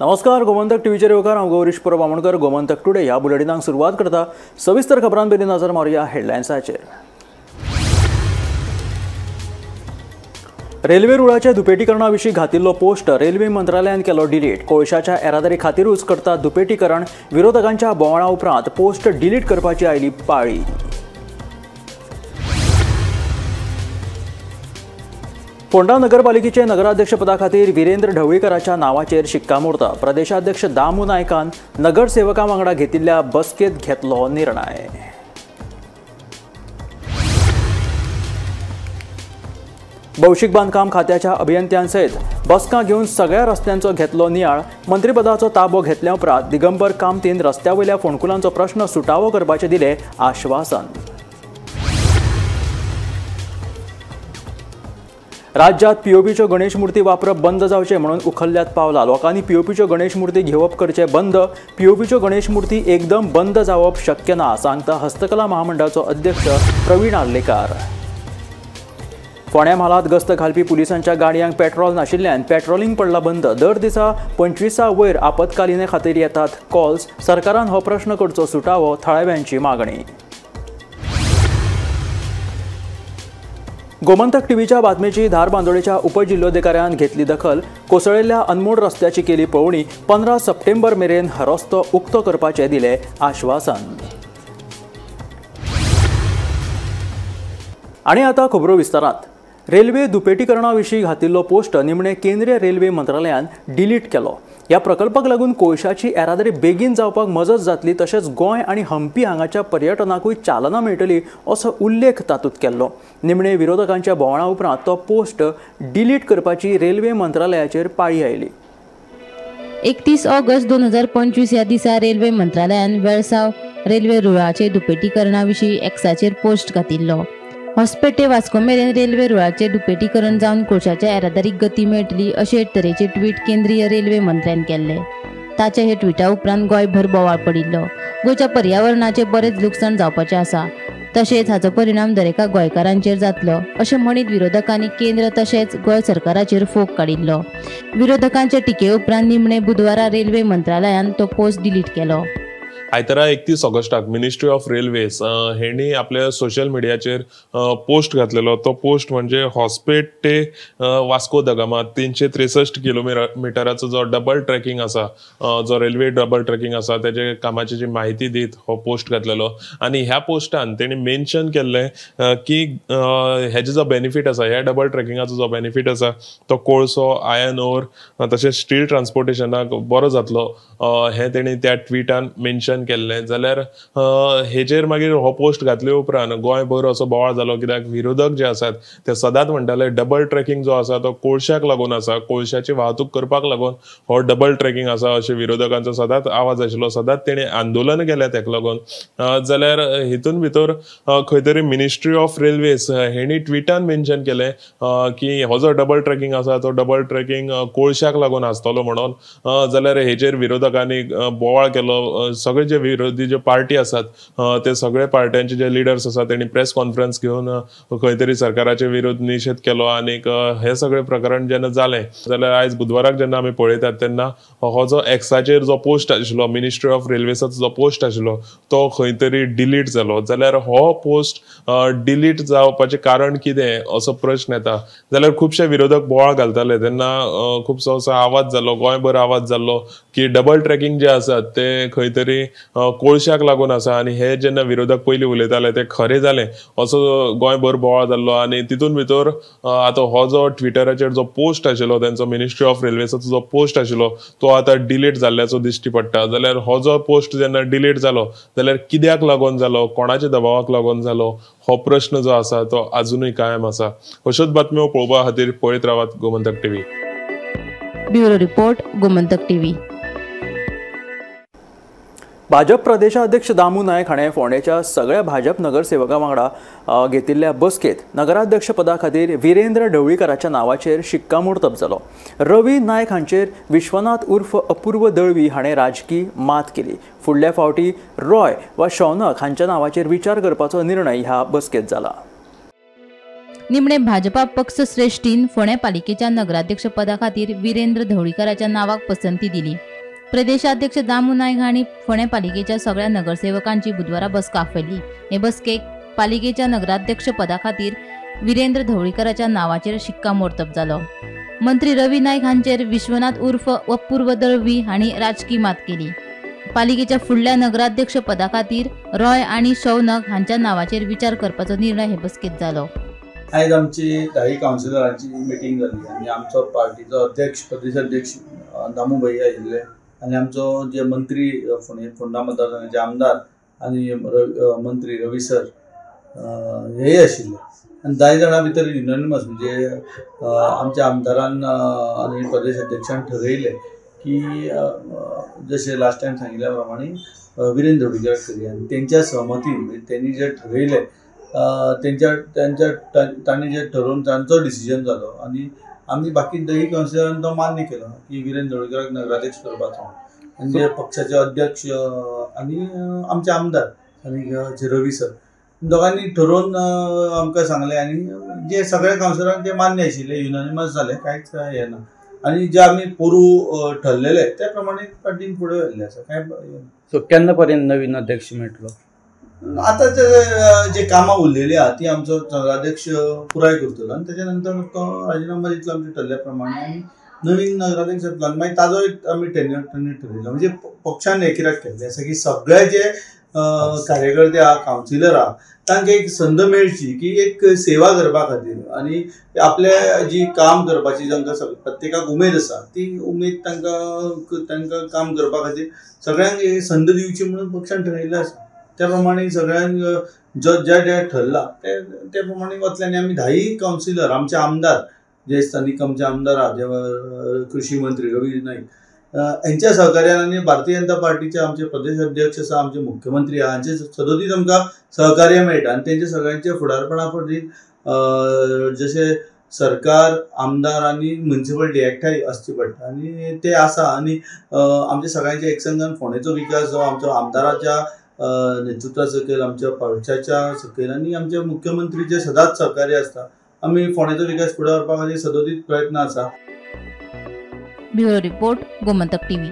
नमस्कार, गोमंतक टीव्हीचेर येवकार. हांव गौरीश परब आमोणकर. गोमंतक टुडे ह्या बुलेटिनाक सुरवात करता. सविस्तर खबरां पयलीं नजर मारुया हेडलायन्साचेर. रेल्वे रुळाच्या दुपेटीकरणा विशीं घातिल्लो पोस्ट रेल्वे मंत्रालयान केलो डिलीट. कोळशाच्या येरादारी खातीरूच करता दुपेटीकरण. विरोधकांच्या बोवाळा उपरांत पोस्ट डिलीट करपाची आयली पाळी. फोंडा नगरपालिकेचे नगराध्यक्षपदा खातीर विरेंद्र ढवळीकराच्या नावाचेर शिक्कामोर्तब. प्रदेशाध्यक्ष दामू नायकान नगरसेवकां वांगडा घेतिल्ल्या बसकेंत घेतलो निर्णय. भौशीक बांदकाम खात्याच्या अभियंत्यांसयत बसका घेवन सगळ्या रस्त्यांचो घेतलो नियाळ. मंत्रीपदाचो ताबो घेतल्या उपरांत दिगंबर कामतीन रस्त्या वयल्या फोंडकुलांचो प्रश्न सुटावो करपाचें दिलें आश्वासन. राज्यात पीओपीच्यो गणेश मूर्ती वापरप बंद जावचें म्हणून उखल्ल्यात पावला. लोकांनी पीओपीच्यो गणेश मूर्ती घेवप करचें बंद. पीओपीच्यो गणेश मूर्ती एकदम बंद जावप शक्य ना, सांगता हस्तकला महामंडळाचो अध्यक्ष प्रवीण आर्लेकार. फोंड्या म्हालांत गस्त घालपी पुलिसांच्या गाडयांक पेट्रोल नाशिल्ल्यान पेट्रोलिंग पडला बंद. दर दिसा 25 वयर आपत्कालीने खातीर येतात कॉल्स. सरकारान हो प्रश्न करचो सुटावो, थळाव्यांची मागणी. गोमंतक टीव्हीच्या बातमेची धारबांदोडेच्या उपजिल्होधिकाऱ्यान घेतली दखल. कोसळिल्ल्या अनमोड रस्त्याची केली पळोवणी. 15 सप्टेंबर मेरेन रस्तो उक्तो करपाचें दिलें आश्वासन. आनी आतां खबरो विस्तारांत. रेल्वे दुपेटीकरणा विशीं घातिल्लो पोस्ट निमणे केंद्रीय रेल्वे मंत्रालयान डिलीट केलो. ह्या प्रकल्पाक लागून कोळशाची येरादारी बेगीन जावपाक मजत जातली, तशेंच गोंय आनी हम्पी हांगाच्या पर्यटनाकूय चालना मेळटली असो उल्लेख तातूंत केल्लो. निमणे विरोधकांच्या बोवाळा उपरांत तो पोस्ट डिलीट करपाची रेल्वे मंत्रालयाचेर पाळी आयली. 31 ऑगस्ट 2025 ह्या दिसा रेल्वे मंत्रालयान वेळसाव रेल्वे रुळाचे दुपेटीकरणा विशीं एक्साचेर पोस्ट घातिल्लो. हॉस्पेटे वास्को मेरेन रेल्वे रुळाचे दुपेटीकरण जावन कोळशाच्या येरादारीक गती मेळटली अशे तरेचे ट्वीट केंद्रीय रेल्वे मंत्र्यान केल्ले. ताच्या हे ट्विटा उपरांत गोंयभर बोवाळ पडिल्लो. गोंयच्या पर्यावरणाचे बरेच लुकसाण जावपाचें आसा, तशेंच हाचो परिणाम दरेका गोंयकारांचेर जातलो अशें म्हणीत विरोधकांनी केंद्र तशेंच गोंय सरकाराचेर फोग काडिल्लो. विरोधकांचे टिके उपरांत निमणे बुधवारा रेल्वे मंत्रालयान तो पोस्ट डिलीट केलो. आयतारा 31 ऑगस्टाक मिनिस्ट्री ऑफ रेल्वेज हेणी आपल्या सोशल मिडियाचेर पोस्ट घातलेलो. तो पोस्ट म्हणजे हॉस्पेट ते वास्को the Gama 363 किलोमिटराचो जो डबल ट्रॅकिंग आसा, जो रेल्वे डबल ट्रॅकिंग आसा तेजे कामाची जी माहिती दीत हो पोस्ट घातलेलो. आनी ह्या पोस्टान तेणी मेन्शन केल्लें की हेजो जो बेनिफीट आसा, ह्या डबल ट्रॅकिंगाचो जो बेनिफीट आसा तो कोळसो, आयर्न ओर तशेंच स्टील ट्रान्सपोर्टेशनाक बरो जातलो हें तेणी त्या ट्विटान मेन्शन केल्लें. जाल्यार हेजेर मागीर हो पोस्ट घातले उपरांत गोंयभर असो बोवाळ जालो, कित्याक विरोधक जे आसात ते सदांच म्हणटाले डबल ट्रॅकिंग जो आसा तो कोळशाक लागून आसा, कोळशाची वाहतूक करपाक लागून हो डबल ट्रॅकिंग आसा अशें विरोधकांचो सदांच आवाज आशिल्लो. सदांच तेणी आंदोलन केलें तेका लागून. जाल्यार हितून भितर खंय तरी मिनिस्ट्री ऑफ रेल्वेज हेणी ट्विटान मेन्शन केलें की हो जो डबल ट्रॅकिंग आसा तो डबल ट्रॅकिंग कोळशाक लागून आसतलो म्हणून. जाल्यार हेजेर विरोधकांनी बोवाळ केलो. सगळे जे विरोधी जे पार्टी आसात ते सगळे पार्ट्यांचे जे लिडर्स आसात तेणी प्रेस कॉन्फरन्स घेवन खंय तरी सरकाराचे विरोध निशेध केलो. आनीक हे सगळे प्रकरण जेन्ना जालें जाल्यार आयज बुधवाराक जेन्ना आमी पळयतात तेन्ना हो जो एक्साचेर जो पोस्ट आशिल्लो, मिनिस्ट्री ऑफ रेल्वेसाचो जो पोस्ट आशिल्लो तो खंय तरी डिलीट जालो. जाल्यार हो पोस्ट डिलीट जावपाचें कारण कितें असो प्रश्न येता. जाल्यार खुबशे विरोधक बोवाळ घालताले तेन्ना खुबसो असो आवाज जालो, गोंयभर आवाज जाल्लो की डबल ट्रॅकिंग जे आसात ते खंय तरी कोळशाक लागून आसा. आनी हे जेन्ना विरोधक पयलीं उलयताले ते खरें जालें असो गोंयभर बोवाळ जाल्लो. आनी तितून भितर आतां हो जो ट्विटराचेर जो पोस्ट आशिल्लो तेंचो मिनिस्ट्री ऑफ रेल्वेसाचो जो पोस्ट आशिल्लो तो आतां डिलीट जाल्ल्याचो दिश्टी पडटा. जाल्यार हो जो पोस्ट जेन्ना डिलीट जालो जाल्यार कित्याक लागून जालो, कोणाच्या दबावाक लागून जालो हो प्रश्न जो आसा तो आजुनूय कायम आसा. अश्योच बातम्यो पळोवपा खातीर पळयत रावात Gomantak TV. Bureau report, Gomantak TV. Bhajap प्रदेशाध्यक्ष दामू नायक हाणें फोंडेच्या सगळ्या भाजप नगरसेवकां वांगडा घेतिल्ल्या बसकेंत नगराध्यक्षपदा खातीर विरेंद्र ढवळीकराच्या नांवाचेर शिक्कामोर्तब जालो. रवी नायक हांचेर विश्वनाथ उर्फ अपूर्व दळवी हाणें राजकी मात केली. फुडल्या फावटी रॉय वा शौनक हांच्या नांवाचेर विचार करपाचो निर्णय ह्या बसकेंत जाला. निमणे भाजपा पक्ष श्रेष्ठीन फोंडें पालिकेच्या नगराध्यक्ष पदा खातीर विरेंद्र ढवळीकराच्या नावाक पसंती दिली. प्रदेशाध्यक्ष दामू नायक हांणी फोंडें पालिकेच्या सगळ्या नगरसेवकांची बुधवारा बसका आपयली. हे बसकेक पालिकेच्या नगराध्यक्ष पदा खातीर विरेंद्र ढवळीकराच्या नांवाचेर शिक्कामोर्तब जालो. मंत्री रवी नायक हांचेर विश्वनाथ उर्फ अपूर्व दळवी हांणी राजकी मात केली. पालिकेच्या फुडल्या नगराध्यक्ष पदा खातीर रॉय आनी शौनक हांच्या नांवाचेर विचार करपाचो निर्णय हे बसकेत जालो. आयज आमची 10 कावन्सिलरांची मिटींग जाली आनी आमचो पार्टीचो अध्यक्ष प्रदेशाध्यक्ष दामू भैया आशिल्ले आनी आमचो जे मंत्री फोंडा मतदारसंघाचे आमदार आनी मंत्री रवी सर हेय आशिल्ले आनी 10 जाणां भितर युनानिमस म्हणजे आमच्या आमदारान आनी प्रदेश अध्यक्षान ठरयलें की जशें लास्ट टायम सांगिल्ल्या प्रमाणे विरेंद्र ढवळीकराक करया आनी तेंच्या सहमतीन म्हणजे तेणी जें ठरयलें तांच्या तांणी जे ठरोवन तांचो डिसिजन जालो आनी आमी बाकी 10 कावन्सिलरान तो मान्य केलो की विरेंद्र ढवळीकराक नगराध्यक्ष करपाचो आनी जे पक्षाचे अध्यक्ष आनी आमचे आमदार आनी जे रवी सर दोगांनी ठरोवन आमकां सांगलें आनी जे सगळ्या कावन्सिलरांक ते मान्य आशिल्ले, युनानिमस जालें, कांयच हें ना. आनी जे आमी पोरू ठरलेले त्या प्रमाणे पार्टीन फुडें व्हेल्लें आसा. कांय सो केन्ना पर्यंत नवीन अध्यक्ष मेळटलो? आतां जे कामां उरलेली आहा ती आमचो नगराध्यक्ष पुराय करतलो आनी तेच्या नंतर तो राजिनामा दितलो आमच्या ठरल्या प्रमाणे आनी नवीन नगराध्यक्ष जातलो आनी मागीर ताजो एक आमी टेन्युअर ठरयलो. म्हणजे पक्षान हें कित्याक केल्लें आसा की सगळे जे कार्यकर्ते आहा, कावन्सिलर आहा, तांकां एक संद मेळची की एक सेवा करपा खातीर आनी आपले जी काम करपाची जांकां प्रत्येकाक उमेद आसा ती उमेद तांकां तांकां काम करपा खातीर सगळ्यांक संद दिवची म्हणून पक्षान ठरयल्लें आसा. त्या प्रमाणे सगळ्यांक ज्या ज्या ठरला ते प्रमाणे वतले आनी आमी 10 कावन्सिलर आमचे आमदार जे स्थानीक आमचे आमदार आहा, जे कृषी मंत्री रवी नाईक हेंच्या सहकार्यान आनी भारतीय जनता पार्टीचे आमचे प्रदेश अध्यक्ष आसा, आमचे मुख्यमंत्री आहा, हांचे सदोदीत आमकां सहकार्य मेळटा आनी तेंच्या सगळ्यांच्या फुडारपणा खातीर जशें सरकार, आमदार आनी म्युनिसिपलिटी एकठांय आसची पडटा आनी ते आसा. आनी आमच्या सगळ्यांच्या एकसंघान फोंडेचो विकास जो आमच्या आमदाराच्या नेतृत्वा सकयल, आमच्या पक्षाच्या सकयल आनी आमच्या मुख्यमंत्रीचे सदांच सहकार्य आसता. आमी फोंडेचो विकास फुडें व्हरपा खातीर सदोदीत प्रयत्न आसा. Bureau report, Gomantak TV.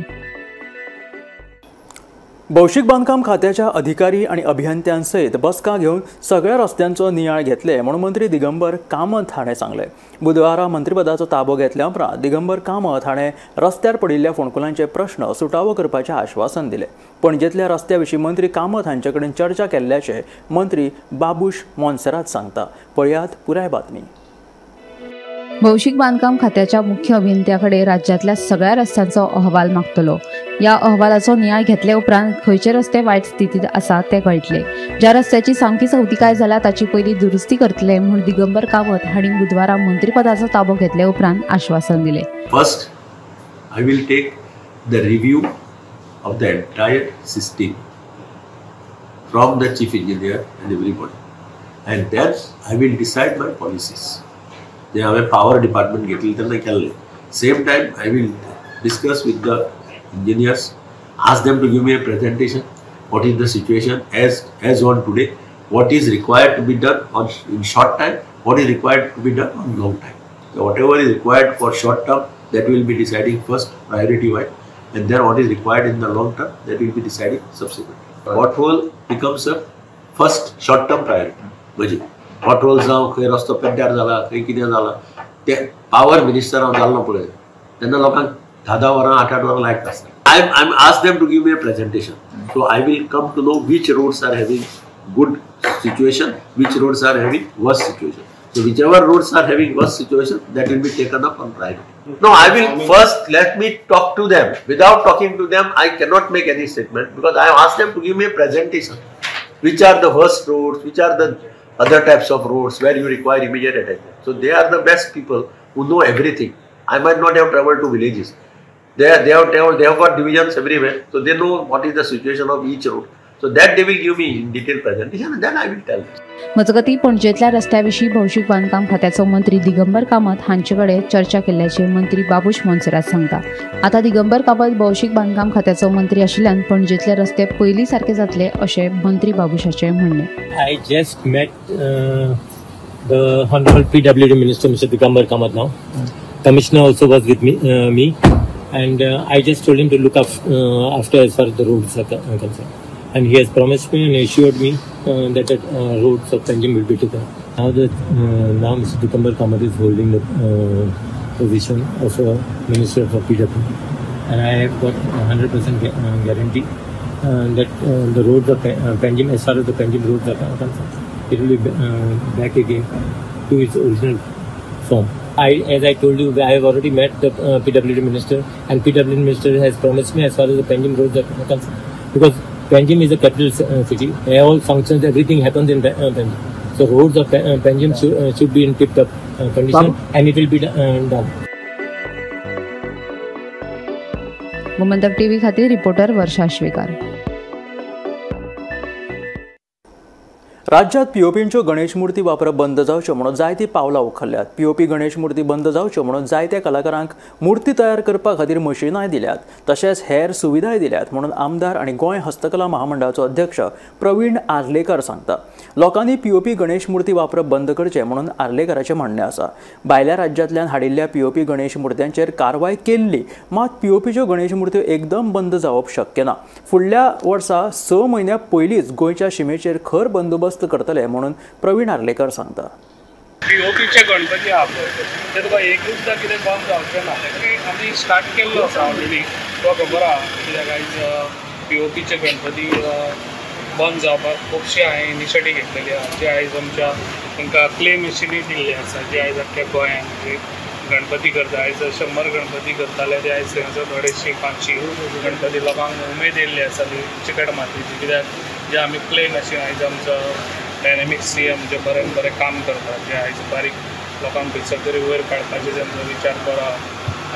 भौशीक बांदकाम खात्याच्या अधिकारी आणि अभियंत्यांसयत बसका घेवन सगळ्या रस्त्यांचो नियाळ घेतले म्हणून मंत्री दिगंबर कामत हाणें सांगलें. बुधवारा मंत्रीपदाचो ताबो घेतल्या उपरांत दिगंबर कामत हाणें रस्त्यार पडिल्ल्या फोंडकुलांचे प्रश्न सुटावो करपाचें आश्वासन दिलें. पणजेंतल्या रस्त्या विशीं मंत्री कामत हांचे कडेन चर्चा केल्ल्याचें मंत्री बाबूश मोन्सेरात सांगता. पळयात पुराय बातमी. भौशीक बांदकाम खात्याच्या मुख्य अभियंत्याकडे राज्यातल्या सगळ्या रस्त्यांचो अहवाल मागतलो. या अहवालाचो नियाळ घेतले उपरांत खंयचे रस्ते वायट स्थितीत आसा ते कळटले. ज्या रस्त्याची सामकी सवतिकाय जाला ताची पयली दुरुस्ती करतले म्हूण दिगंबर कामत हांणी बुधवारा मंत्रीपदाचो ताबो घेतले उपरांत आश्वासन दिले. First I will take the review of the entire system from the chief engineer and everybody and then I will decide my policies. जे हांवें पावर डिपार्टमेंट घेतलें तेन्ना केल्लें. Same time I will discuss with the engineers, ask them to give me a presentation, what is the situation as on today, what is required to be done on in short time, what is required to be done on long time. So whatever is required for short term, that will be deciding first priority wise, and then what is required in the long term, that will be deciding subsequently. Pothole becomes a first short term priority. म्हणजे pothole जावं खंय रस्तो पेड्ड्यार जाला खंय कितें जाला ते power minister हांव जाल्लो पळय तेन्ना लोकांक 10-10 वरां 8-8 वरां लायट आसता. I ask them to give me a presentation, so I will come to know which roads are having good situation, which roads are having worse situation. So whichever roads are having worse situation, that will be taken up on priority. No, I will first let me talk to them. Without talking to them, I cannot make any statement because I have asked them to give me a presentation. Which are the worst roads, which are the other types of roads where you require immediate attention. So they are the best people who know everything. I might not have traveled to villages. They have traveled, they have got divisions everywhere. So they know what is the situation of each road. So that they will give me in detailed presentation and then I will tell. मजगती पणजेंतल्या रस्त्याविशीं भौशीक बांदकाम खात्याचो मंत्री दिगंबर कामत हांचे कडेन चर्चा केल्ल्याचें मंत्री बाबूश मोन्सेरात सांगता. आतां दिगंबर कामत भौशीक बांदकाम खात्याचो मंत्री आशिल्ल्यान पणजेंतले रस्ते पयलीं सारके जातले अशें मंत्री बाबूशाचें म्हणणें. I just met the honourable PWD minister mister Digambar Kamat. Now commissioner also was with me. and I just told him to look up after as far as the roads are concerned. And he has promised me and assured me that the roads of Panjim will be taken. Now that now Mr. Digambar Kamat is holding the position of a Minister for PWD, and I have got 100% guarantee that the roads of Panjim, as far as the Panjim roads are concerned, it will be back again to its original form. As I told you, I have already met the PWD minister, and PWD minister has promised me as far as the Panjim roads are concerned, because Panjim is a capital city, all functions, everything happens in Panjim. So roads of Panjim should be in tip-top condition, and it will be done. Gomantak TV खातीर reporter वर्षा श्वेकार. राज्यात पीओपींच्यो गणेश मूर्ती वापरप बंद जावच्यो म्हणून जायतीं पावलां उखल्ल्यात. POP Ganesh मूर्ती बंद जावच्यो म्हणून जायत्या कलाकारांक मूर्ती तयार करपा खातीर मशिनांय दिल्यात, तशेंच हेर सुविधाय दिल्यात म्हणून आमदार आनी गोंय हस्तकला महामंडळाचो अध्यक्ष प्रवीण आर्लेकर सांगता. लोकांनी पीओपी गणेश मूर्ती वापरप बंद करचें म्हणून आर्लेकराचें म्हणणें आसा. भायल्या राज्यांतल्यान हाडिल्ल्या पीओपी गणेश मूर्त्यांचेर कारवाय केल्ली, मात पीओपीच्यो गणेश मूर्त्यो एकदम बंद जावप शक्य ना. फुडल्या वर्सा 6 म्हयन्या पयलींच गोंयच्या शिमेचेर खर बंदोबस्त करतले म्हणून प्रवीण आर्लेकर सांगता. पीओपीचे गणपती आहा पळय ते तुका एक सुद्दां कितें बंद जावचें ना. आमी स्टार्ट केल्लो आसा ऑलरेडी, तुका खबर आहा कित्याक आयज पीओपीचे गणपती बंद जावपाक खुबशी हांवें इनिशिएटीव घेतलेली आहा, जे आयज आमच्या तांकां क्ले मशिनी दिल्ली आसा, जे आयज आख्ख्या गोंयांत जे गणपती करता, आयज 100 गणपती करताले ते आयज थंयसर 250 500 गणपती लोकांक उमेद येयल्ली आसा ती चिकट मातयेची. कित्याक जे आमी क्ले मशीन आयज आमचो डायनेमीक सीएम जे बरें बरें काम करतात, जे आयज बारीक लोकांक खंयसर तरी वयर काडपाचे तेंचो विचार बरो आहा.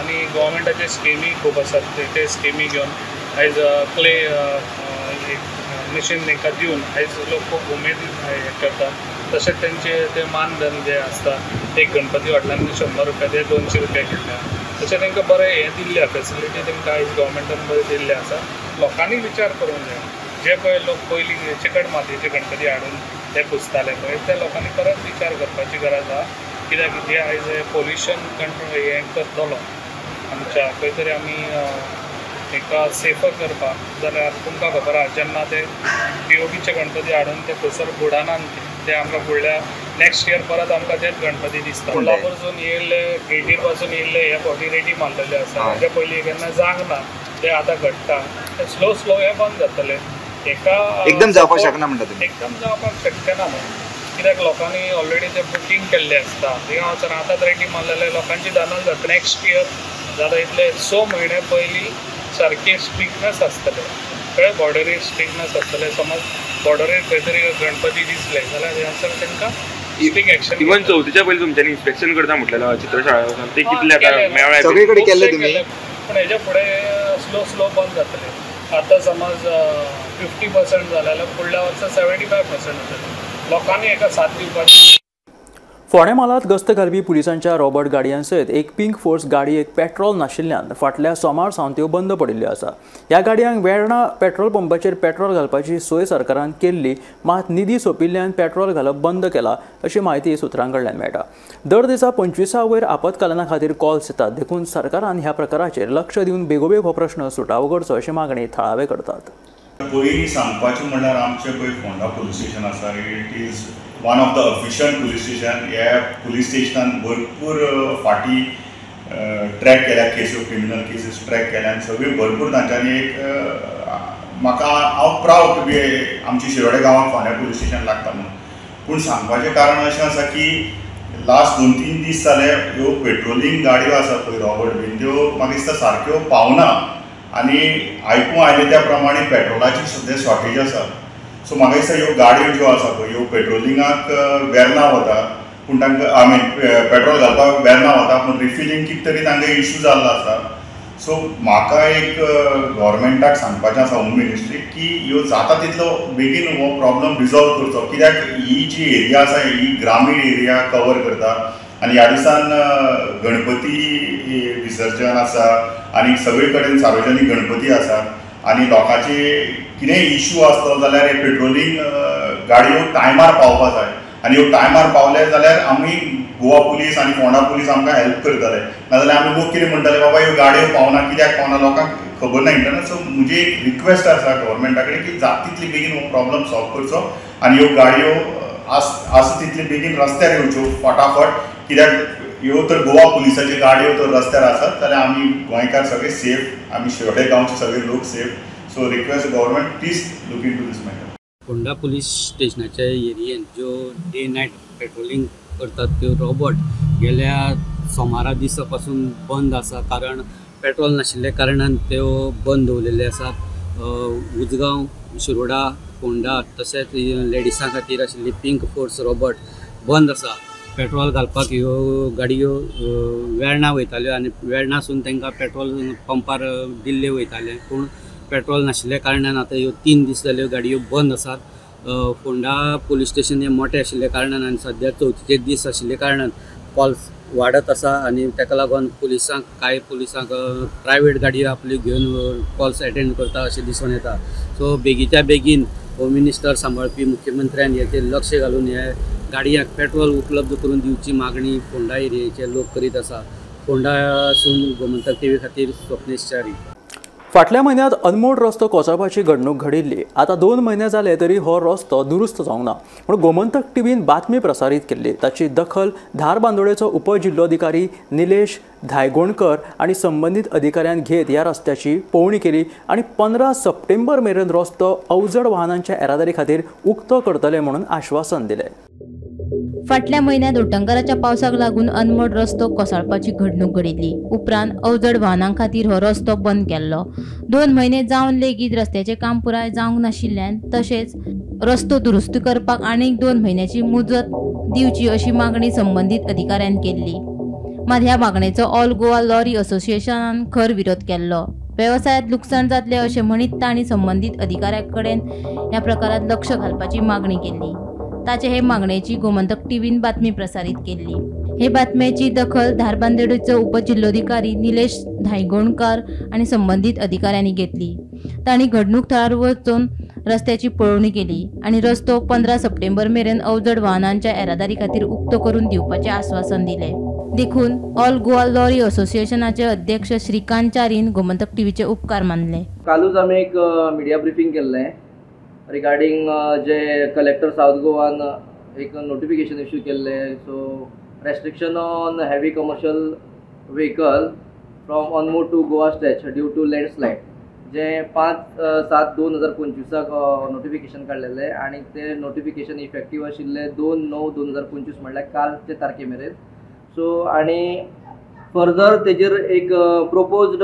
आनी गोवोरमेंटाचे स्किमी खूब आसात, ते स्किमी घेवन आयज क्ले मशीन तांकां दिवन आयज लोक खूब उमेद हें करतात. तशेंच तेंचे ते मानधन जे आसता एक गणपती हाडल्यान 100 रुपया ते 200 रुपया घेतल्या, तशें तांकां बरें हें दिल्लें आसा, फेसिलिटी तांकां आयज गोवोरमेंटान बरें दिल्लें आसा. लोकांनी विचार करूंक जाय, जे पळय लोक पयलीं चिकट मातयेचे गणपती हाडून ते पुजताले पळय त्या लोकांनी परत विचार करपाची गरज आहा. कित्याक जे आयज पोल्युशन कंट्रोल हें करतलो आमच्या खंय तरी आमी हेका सेफर करपाक जाल्यार तुमकां खबर आहा जेन्ना ते पीओपीचे गणपती हाडून ते खंयसर बुडानात ते आमकां फुडल्या नेक्स्ट इयर परत आमकां तेच गणपती दिसता. कोल्हापूरसून येयल्ले गेटीर पासून येयल्ले हे फावटी रेटी मारलेले आसा, हेच्या पयलीं केन्ना जावंक ना, ते आतां घडटा. स्लो स्लो हें बंद जातलें, एका एकदम जावपाक शकना म्हणटा तुमी? एकदम जावपाक शक्य ना न्हू, कित्याक लोकांनी ऑलरेडी ते बुकींग केल्लें आसता, थिंगा वचून आतांच रेटी मारलेले लोकांची दानल जाता. नेक्स्ट इयर जाता इतले 6 म्हयने पयलीं सारकी स्ट्रिक्टनेस आसतलें, कळ्ळें, बॉर्डरीर स्ट्रिक्टनेस आसतलें. समज बॉर्डरीर खंय तरी गणपती दिसले जाल्यार थंयसर तांकां स्ट्रिक्ट एक्शन. इवन चवथीच्या पयलीं तुमच्यांनी इन्स्पेक्शन करता म्हटलें चित्रशाळा, ते कितले आतां मेळ्ळें सगळे कडेन केल्लें तुमी, पूण हेच्या फुडें स्लो स्लो बंद जातलें. आतां समज 50% जालें जाल्यार फुडल्या वर्सा 75% जातलें. लोकांनी हेका साथ दिवपाची. फोंडें म्हालांत गस्त घालपी पुलिसांच्या रॉबर्ट गाडयां सयत एक पिंक फोर्स गाडयेक पेट्रोल नाशिल्ल्यान फाटल्या सोमार सावन त्यो बंद पडिल्ल्यो आसा. ह्या गाडयांक वेर्णा पेट्रोल पंपाचेर पेट्रोल घालपाची सोय सरकारान केल्ली, मात निधी सोंपिल्ल्यान पेट्रोल घालप बंद केला अशी म्हायती सुत्रां कडल्यान मेळटा. दर दिसा 25 वयर आपत्कालीना खातीर कॉल्स येतात, देखून सरकारान ह्या प्रकाराचेर लक्ष दिवन बेगोबेग हो प्रश्न सुटावो करचो अशी मागणी थळावे करतात. पयलीं सांगपाचें म्हणल्यार आमचें पळय फोंडा पुलीस स्टेशन आसा, it is one of the efficient police station. ह्या पुलीस स्टेशनान भरपूर फाटीं ट्रॅक केल्या केसी, क्रिमिनल केसीस ट्रॅक केल्या आनी सगळी भरपूर तांच्यांनी एक म्हाका हांव प्रावड टू बी आमची शिरोडे गांवांत फोंड्या पुलीस स्टेशन लागता म्हणून. पूण सांगपाचें कारण अशें आसा की लास्ट 2-3 दीस जाले ह्यो पेट्रोलिंग गाडयो आसा पळय रॉबर्ट बीन, त्यो म्हाका दिसता सारक्यो पावना आनी आयकूंक आयलें त्या प्रमाणे पेट्रोलाची सद्या शॉर्टेज आसा. सो म्हाका दिसता ह्यो गाडयो ज्यो आसा पळय ह्यो पेट्रोलिंगाक वेर्ना वता, पूण तांकां I mean petrol घालपाक वेर्ना वता, पूण रिफिलींग कितें तरी तांकां इशू जाल्लो आसा. सो म्हाका एक गव्हर्मेंटाक सांगपाचें आसा, होम मिनिस्ट्रीक, की ह्यो जाता तितलो बेगीन हो प्रॉब्लम रिजॉल्व करचो. कित्याक ही जी एरिया आसा ही ग्रामीण एरिया कवर करता आनी ह्या दिसान गणपती विसर्जन आसा आनी सगळे कडेन सार्वजनीक गणपती आसा आनी लोकांचे कितेंय इशू आसलो जाल्यार हे पेट्रोलिंग गाडयो टायमार पावपा जाय. आनी ह्यो टायमार पावले जाल्यार आमी गोवा पुलीस आनी फोंडा पुलीस आमकां हेल्प करतले, नाजाल्यार आमी लोक कितें म्हणटले, बाबा ह्यो गाडयो पावना, कित्याक पावना, लोकांक खबर ना इंटरनल. सो म्हजी एक रिक्वेस्ट आसा गव्हर्मेंटा कडेन की जाता तितली बेगीन हो प्रॉब्लम सॉल्व करचो आनी ह्यो गाडयो आसा तितले बेगीन रस्त्यार येवच्यो फटाफट, कित्याक ह्यो तर गोवा पुलिसाच्यो गाडयो तर रस्त्यार आसात जाल्यार आमी गोंयकार सगळे सेफ, आमी शिरोडे गांवचे सगळे लोक safe. So request government please look into this matter. Ponda police स्टेशनाच्या एरियेन ज्यो डे नायट पेट्रोलिंग करतात त्यो रोबोट गेल्या सोमारा दिसा पासून बंद आसा, कारण पेट्रोल नाशिल्ल्या कारणान त्यो बंद दवरलेले आसात. उजगांव, शिरोडा, फोंडा तशेंच लेडिसां खातीर आशिल्ली पिंक फोर्स रोबोट बंद आसा. पेट्रोल घालपाक ह्यो गाडयो वेर्णा वयताल्यो आनी वेर्णासून तांकां पेट्रोल पंपार दिल्ले वयताले, पूण पेट्रोल नाशिल्ल्या कारणान आतां ह्यो 3 दीस जाल्यो गाडयो बंद आसात. फोंडा पुलीस स्टेशन हें मोटें आशिल्ल्या कारणान आनी सद्या चवथीचे दीस आशिल्ल्या कारणान कॉल्स वाडत आसा आनी ताका लागून पुलिसांक, कांय पुलिसांक प्रायवेट गाडयो आपल्यो घेवन कॉल्स एटेंड करता अशें दिसून येता. सो बेगीच्या बेगीन होम मिनिस्टर सांबाळपी मुख्यमंत्र्यान हेचेर लक्ष घालून हे गाडयांक पेट्रोल उपलब्ध करून दिवची मागणी फोंडा एरियेचे लोक करीत आसा. फोंडासून गोमंतक टीव्ही खातीर स्वप्नेश च्यारी. फाटल्या म्हयन्यांत अनमोड रस्तो कोसळपाची घडणूक घडिल्ली. आतां 2 म्हयने जाले तरी हो रस्तो दुरुस्त जावंक ना म्हूण गोमंतक टीव्हीन बातमी प्रसारीत केल्ली. ताची दखल धारबांदोडेचो उपजिल्लोधिकारी निलेश धायगोणकर आनी संबंदीत अधिकाऱ्यान घेत ह्या रस्त्याची पळोवणी केली आनी 15 सप्टेंबर मेरेन रस्तो अवजड वाहनांच्या येरादारी खातीर उक्तो करतले म्हणून आश्वासन दिलें. फाटल्या म्हयन्यांत उटंगाराच्या पावसाक लागून अनमोड रस्तो कोसळपाची घडणूक घडिल्ली. उपरांत अवजड वाहनां खातीर हो रस्तो बंद केल्लो. 2 म्हयने जावन लेगीत रस्त्याचें काम पुराय जावंक नाशिल्ल्यान तशेंच रस्तो दुरुस्त करपाक आनीक 2 म्हयन्याची मुजत दिवची अशी मागणी संबंदीत अधिकाऱ्यान केल्ली. मात ह्या मागणेचो ऑल गोवा लॉरी असोसिएशनान खर विरोध केल्लो. वेवसायांत लुकसाण जातलें अशें म्हणीत तांणी संबंदीत अधिकाऱ्यां कडेन ह्या प्रकारांत लक्ष घालपाची मागणी केल्ली. ताचे हे मागणेची गोमंतक टीव्हीन बातमी प्रसारीत केल्ली. हे बातमेची दखल धारबांदोडेचो उपजिल्लोधिकारी निलेश धायगोणकर आनी संबंदीत अधिकाऱ्यांनी घेतली. तांणी घडणूक थळार वचून रस्त्याची पळोवणी केली आनी रस्तो 15 सप्टेंबर मेरेन अवजड वाहनांच्या येरादारी खातीर उक्तो करून दिवपाचें आस्वासन दिलें. देखून ऑल गोवा लॉरी असोसिएशनाचे अध्यक्ष श्रीकांत च्यारीन गोमंतक टीव्हीचे उपकार मानले. कालूच आमी एक मिडिया ब्रिफींग केल्लें रिगार्डींग जे कलेक्टर सावथ गोवान एक नोटिफिकेशन इश्यू केल्लें, so restriction on heavy commercial vehicle from Anmod to Goa stretch due to landslide, जें 5/7/2025 नोटिफिकेशन काडलेलें आनी तें नोटिफिकेशन इफेक्टीव आशिल्लें 2/9/2025 म्हणल्यार कालचे तारखे मेरेन. सो आनी फर्दर तेजेर एक प्रोपोज्ड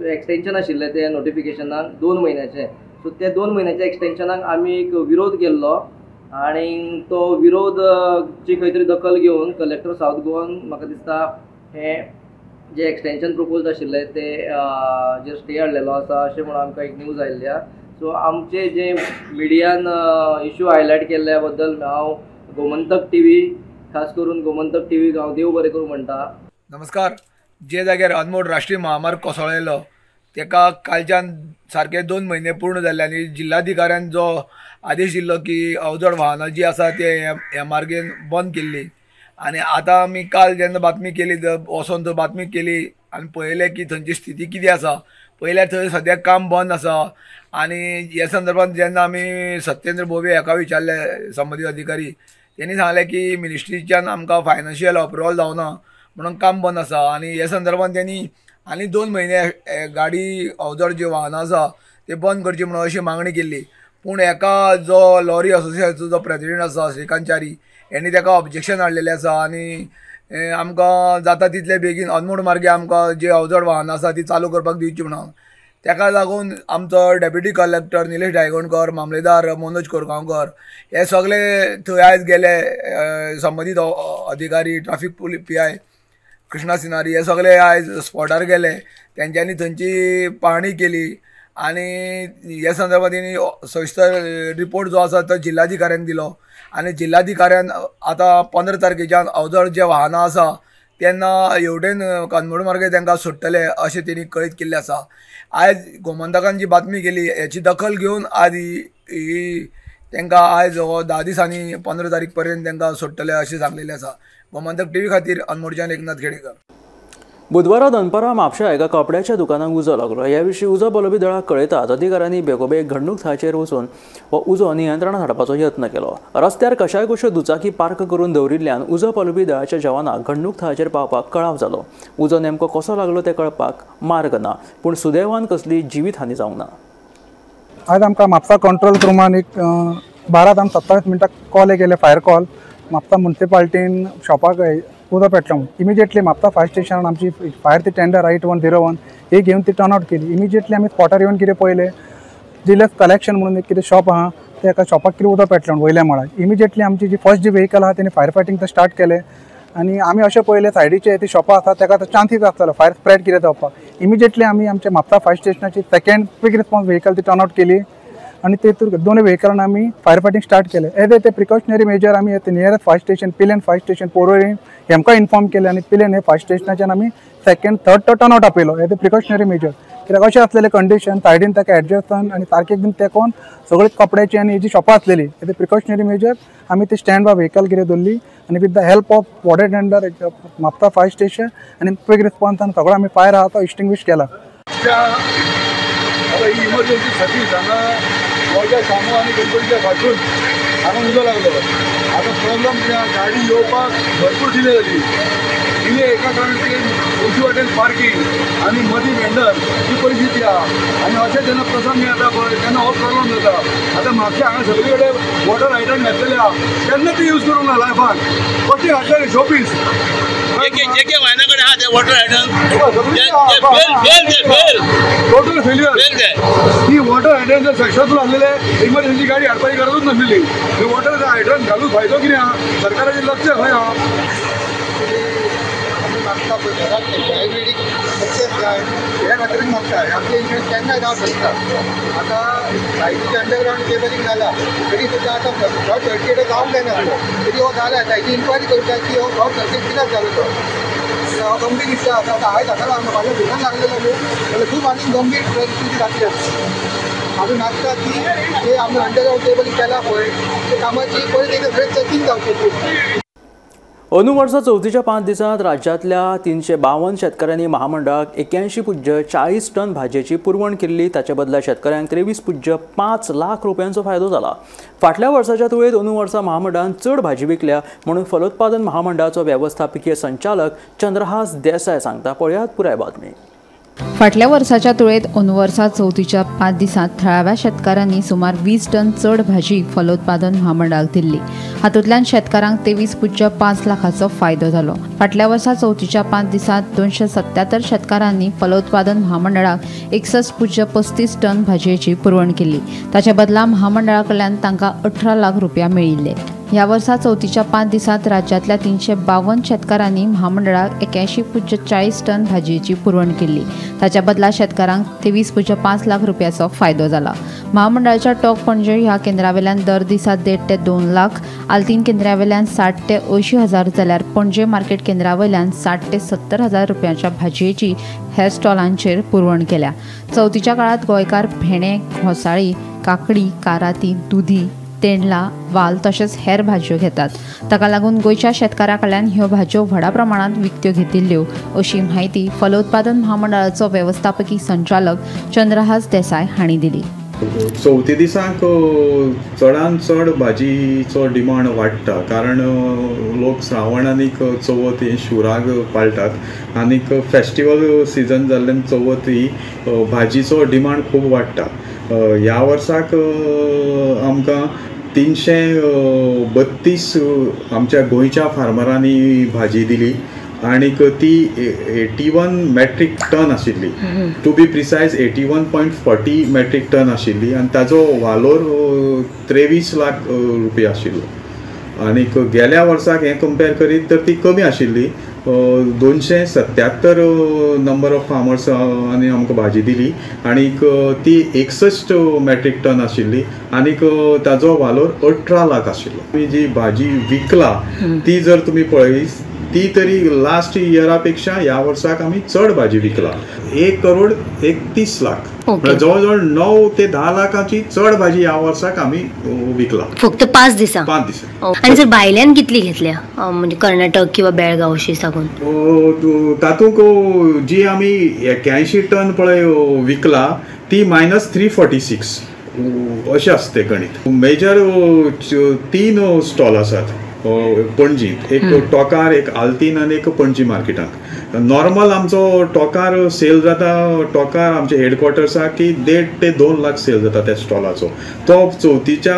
एक्सटेंशन आशिल्लें तें नोटिफिकेशनाक 2 म्हयन्याचें. सो त्या 2 म्हयन्याच्या एक्सटेंशनाक आमी एक विरोध केल्लो आनी तो विरोध ची खंय तरी दखल घेवन कलेक्टर सावथ गोवान म्हाका दिसता हें जे एक्सटेंशन प्रपोज आशिल्लें तें जे स्टे हाडलेलो आसा अशें म्हणून आमकां एक न्यूज आयिल्ली आसा. सो आमचे जे मिडियान इशू हायलायट केल्ल्या बद्दल हांव गोमंतक टीव्ही, खास करून गोमंतक टीव्हीक हांव देव बरें करूं म्हणटा. नमस्कार. जे जाग्यार अनमोड राष्ट्रीय महामार्ग कोसळ्ळेलो तेका कालच्यान सारके 2 म्हयने पूर्ण जाल्ले आनी जिल्हाधिकाऱ्यान जो आदेश दिल्लो की अवजड वाहनां जी आसा ते ह्या मार्गेन बंद केल्ली आनी आतां आमी काल जेन्ना बातमी केली, वचोन थंय बातमी केली आनी पळयलें की थंयची स्थिती कितें आसा, पळयल्यार थंय सद्याक काम बंद आसा. आनी हे संदर्भात जेन्ना आमी सत्येंद्र भोबे हाका विचारलें संबंदीत अधिकारी, तेणी सांगलें की मिनिस्ट्रीच्यान आमकां फायनान्शियल अप्रुवल जावना म्हणून काम बंद आसा. आनी हे संदर्भात तेणी आनी 2 म्हयने गाडी अवजड जी वाहनां आसा ते बंद करची म्हणून अशी मागणी केल्ली. पूण एका जो लॉरी असोसिएशनाचो जो प्रेजिडेंट आसा श्रीकांत च्यारी हेणी तेका ऑब्जेक्शन हाडलेलें आसा आनी आमकां जाता तितले बेगीन अनमोड मार्गे आमकां जी अवजड वाहनां आसा ती चालू करपाक दिवची म्हणून तेका लागून आमचो डेप्युटी कलेक्टर निलेश धायगोणकर, मामलेदार मनोज कोरगांवकर हे सगळे थंय आयज गेले, संबंदीत अधिकारी traffic police PI Krishna Sinari हे सगळे आयज स्पॉटार गेले, तेंच्यांनी थंयची पाहणी केली आनी हे संदर्भात तेणी सविस्तर रिपोर्ट जो आसा तो जिल्हाधिकाऱ्यान दिलो आनी जिल्हाधिकाऱ्यान आतां 15 तारखेच्यान अवजड जे वाहनां आसा तेन्ना हेवटेन अनमोड मार्गे तांकां सोडटले अशें तेणी कळीत केल्लें आसा. आयज गोमंतकान जी बातमी केली हेची दखल घेवन आज ही तांकां आयज हो 10 दिसांनी 15 तारीख पर्यंत तांकां सोडटले अशें सांगलेलें आसा. गोमंतक टीव्ही खातीर अनमोडच्यान एकनाथ खेडेकर. बुधवारा दनपारां म्हापश्या एका कपड्याच्या दुकानाक उजो लागलो. ह्या विशीं उजो पालोवपी दळाक कळयतात अधिकाऱ्यांनी बेगोबेग घडणूक थळाचेर वचून हो उजो नियंत्रणात हाडपाचो यत्न केलो. रस्त्यार कशाय कश्यो दुचाकी पार्क करून दवरिल्ल्यान उजो पालोवपी दळाच्या जवानाक घडणूक थळाचेर पावपाक कळाव जालो. उजो नेमको कसो लागलो तें कळपाक मार्ग ना, पूण सुदैवान कसली जिवीत हानी जावंक ना. आज आमकां म्हापसा कंट्रोल रुमान एक 12:27 कॉल केले, फायर कॉल. म्हापसा मुन्सिपाल्टीन शॉपाक उदक पेटलो. इमिजिएटली म्हापसा फायर स्टेशनान आमची फायर ती टेंडर 8101 ही घेवन ती टर्न आवट केली. इमिजिएटली आमी स्पॉटार येवन कितें पळयलें, डिलक्स कलेक्शन म्हणून एक कितें शॉप आहा, त्या एका शॉपाक कितें उदक पेटलें म्हणून वयल्या मळार. इमिजिएटली आमची जी फर्स्ट जी व्हेकल आहा तेणी फायर फायटींग स्टार्ट केलें आनी आमी अशें पळयलें सायडीचे ती शॉपां आसा ताका आतां चान्सीस आसतलो फायर स्प्रेड कितें जावपाक. इमिजिएटली आमी आमच्या म्हापसा फायर स्टेशनाची सेकेंड क्विक रिस्पॉन्स व्हेकल ती टर्न आवट केली आनी तेतूर दोनूय व्हेकलान आमी फायर फायटींग स्टार्ट केलें. एज ए ते प्रिकॉशनरी मेजर आमी nearest fire station Pilerne fire station Porvorim हेमकां inform केलें आनी पिलेन हे फायर स्टेशनाच्यान आमी सेकेंड थर्ड तो टर्न आवट आपयलो एज ए प्रिकॉशनरी मेजर. कित्याक अशें आसलेलें कंडिशन सायडीन ताका एडजस्टन आनी सारकें एकदम तेकोन सगळी कपड्याची आनी जी शॉपां आसलेली एज ए प्रिकॉशनरी मेजर आमी ती स्टँड बाय व्हेकल कितें दवरली आनी with the help of water tender Mapusa fire station आनी क्विक रिस्पॉन्सान सगळो आमी फायर आहा तो एक्सटिंग्विश केला. इमर्जन्सी सर्वीस हांगा गोंयच्या शामू आनी गणपतीच्या फाटून हांगा उजो लागलो. आतां प्रॉब्लम कितें, गाडी येवपाक भरपूर डिले जाली. डिले एका कारण की उजवी वाटेन पार्किंग आनी मदीं वेंडर ही परिस्थिती आहा आनी अशें जेन्ना प्रसंग येता पळय तेन्ना हो प्रॉब्लम जाता. आतां म्हापशा हांगा सगळे कडेन वॉटर हायड्रंट घातलेले आहा, तेन्ना ती यूज करूंक ना लायफान कशें घातलेले शोपीस टोटल फेल्युअर. ही वॉटर हायड्रंट जर सक्सेसफूल आसलेले इमर्जन्सी गाडी हाडपाची गरजूच नासलेली. वॉटर हायड्रंट घालून फायदो कितें आहा, सरकाराचें लक्ष खंय आहा. आमी मागता पळय घरात आयुर्वेदीक एक्सेस जाय ह्या खातीर मागता. आमचें इन्शुरन्स केन्नाय जावंक शकता. आतां लायटीचें अंडरग्रावंड केबलिंग जाला तरी सुद्दां आतां शॉर्ट सर्कीट जावंक जायना आसलो तरी हो जाला. ताची इन्क्वायरी करता की हो शॉर्ट सर्कीट कित्याक जालो तो गंभीर दिसता. आतां हांवें ताका लागून म्हाज्या भितर लागलेलो न्हू जाल्यार खूब आनी गंभीर परिस्थिती जातली आसा. आमी मागता की ते आमी अंडरग्रावंड केबलिंग केला पळय ते कामाची परत एकदां सगळें चॅकिंग जावचें. अंदू वर्सा चवथीच्या 5 दिसांत राज्यांतल्या 352 शेतकारांनी महामंडळाक 81.40 टन भाजयेची पुरवण केल्ली. ताचे बदला शेतकारांक 23.5 लाख रुपयांचो फायदो जाला. फाटल्या वर्साच्या तुळेंत अंदू वर्सा महामंडळान चड भाजी विकल्या म्हणून फलोत्पादन महामंडळाचो वेवस्थापकीय संचालक चंद्रहास देसाय सांगता. पळयात पुराय बातमी. फाटल्या वर्साच्या तुळेंत अंदू वर्सा चवथीच्या 5 दिसांत थळाव्या शेतकारांनी सुमार 20 टन चड भाजी फलोत्पादन महामंडळाक दिल्ली. हातूंतल्यान शेतकारांक 23.5 लाखाचो फायदो जालो. फाटल्या वर्सा चवथीच्या 5 दिसांत 277 शेतकारांनी फलोत्पादन महामंडळाक 61.35 टन भाजयेची पुरवण केली. ताच्या बदला महामंडळा कडल्यान तांकां 18 लाख रुपया मेळिल्ले. ह्या वर्सा चवथीच्या 5 दिसांत राज्यांतल्या 352 शेतकारांनी महामंडळाक 81.40 टन भाजयेची पुरवण केली. ताच्या बदला शेतकारांक 23.5 लाख रुपयाचो फायदो जाला. महामंडळाच्या टोक पणजे ह्या केंद्रावेल्यान दर दिसा 1.5 ते 2 लाख, आल्तीन केंद्रावेल्यान 60 ते 80 हजार जाल्यार पणजे मार्केट केंद्रावयल्यान 60 ते 70 हजार रुपयांच्या भाजयेची हेर स्टॉलांचेर पुरवण केल्या. चवथीच्या काळात गोंयकार भेणे, घोसाळी, काकडी, काराती, दुदी, तेंडला, वाल तशेंच हेर भाजयो घेतात. ताका लागून गोंयच्या शेतकारां कडल्यान ह्यो भाजयो व्हडा प्रमाणांत विकत्यो घेतिल्ल्यो अशी म्हायती फलोत्पादन महामंडळाचो वेवस्थापकी संचालक चंद्रहास देसाय हांणी दिली. चवथी दिसाक चडान चड भाजीचो डिमांड वाडटा, कारण लोक श्रावण आनीक चवथ ही शिवराग पाळटात आनीक फेस्टिवल सिजन जाल्ल्यान चवथ ही भाजीचो डिमांड खूब वाडटा. ह्या वर्साक आमकां 332 आमच्या गोंयच्या फार्मरांनी भाजी दिली आनीक ती 81 मेट्रीक टन आशिल्ली. To be precise 81.40 metric ton आशिल्ली आनी ताजो वालोर 23 लाख रुपया आशिल्लो. आनीक गेल्या वर्साक हें कंपेर करीत तर ती कमी आशिल्ली. 277 नंबर ऑफ फार्मर्स आनी आमकां भाजी दिली आनीक ती 61 मेट्रीक टन आशिल्ली आनीक ताजो वालोर 18 लाख आशिल्लो. तुमी जी भाजी विकला ती जर तुमी पळयत ती तरी लास्ट इयरा पेक्षा ह्या वर्साक आमी चड भाजी विकला. 1 करोड 31 लाख, जवळ जवळ 9 ते 10 लाखाची चड भाजी ह्या वर्साक आमी विकला फक्त 5 दिसां. 5 दिसां. आनी सर भायल्यान कितली घेतल्या, म्हणजे कर्नाटक किंवा बेळगांव अशी साकून? तातूंक जी आमी 81 टन पळय विकला ती -346 अशें आसता तें गणीत. मेजर 3 स्टॉल आसात पणजीत, एक टोकार, एक आल्तीन आनी एक पणजी मार्केटाक. नॉर्मल आमचो टोकार सेल जाता, टोकार आमचे हेडक्वॉर्टर्साक की 1.5 ते 2 लाख सेल जाता त्या स्टॉलाचो. तो चवथीच्या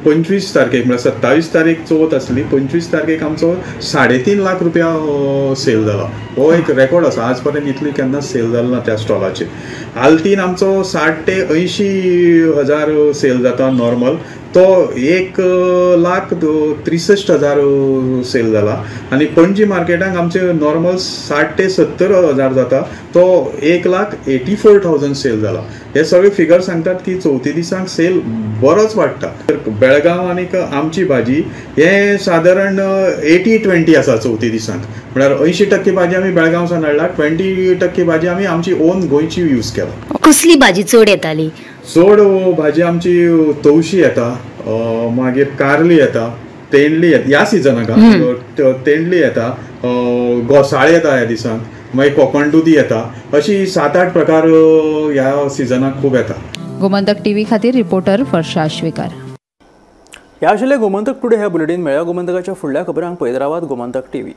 25 तारखेक म्हळ्यार 27 तारीख चवथ आसली, 25 तारखेक आमचो 3.5 लाख रुपया सेल जाला. हो एक रेकॉर्ड आसा, आज पर्यंत इतली केन्नाच सेल जालो ना त्या स्टॉलाचेर. आल्तीन आमचो 60 ते 80 हजार सेल जाता नॉर्मल, तो 1,63,000 सेल जाला. आनी पणजी मार्केटाक आमचे नॉर्मल 60 ते 70 हजार जाता, तो 1,84,000 सेल जाला. हे सगळे फिगर सांगतात की चवथी दिसांक सेल बरोच वाडटा. तर बेळगांव आनी आमची भाजी हे सादारण 80-20 आसा चवथी दिसांक, म्हळ्यार 80% भाजी आमी बेळगांव सावन हाडला, 20% भाजी आमी आमची ओन गोंयची यूज केला. कसली भाजी चड येताली? चड भाजी आमची तवशी येता, मागीर कारली येता, तेंडली येता ह्या सिजनाक, तेंडली येता, घोसाळे येता ह्या दिसांक, मागीर कोकण दुदी येता, अशी 7-8 प्रकार ह्या सिजनाक खूब येता. गोमंतक टीव्ही खातीर रिपोर्टर वर्षा आश्वेकर. ह्या आशिल्लें गोमंतक टुडे ह्या बुलेटीन. मेळ्या गोमंतकाच्या फुडल्या खबरांक पळयत रावात गोमंतक टीव्ही.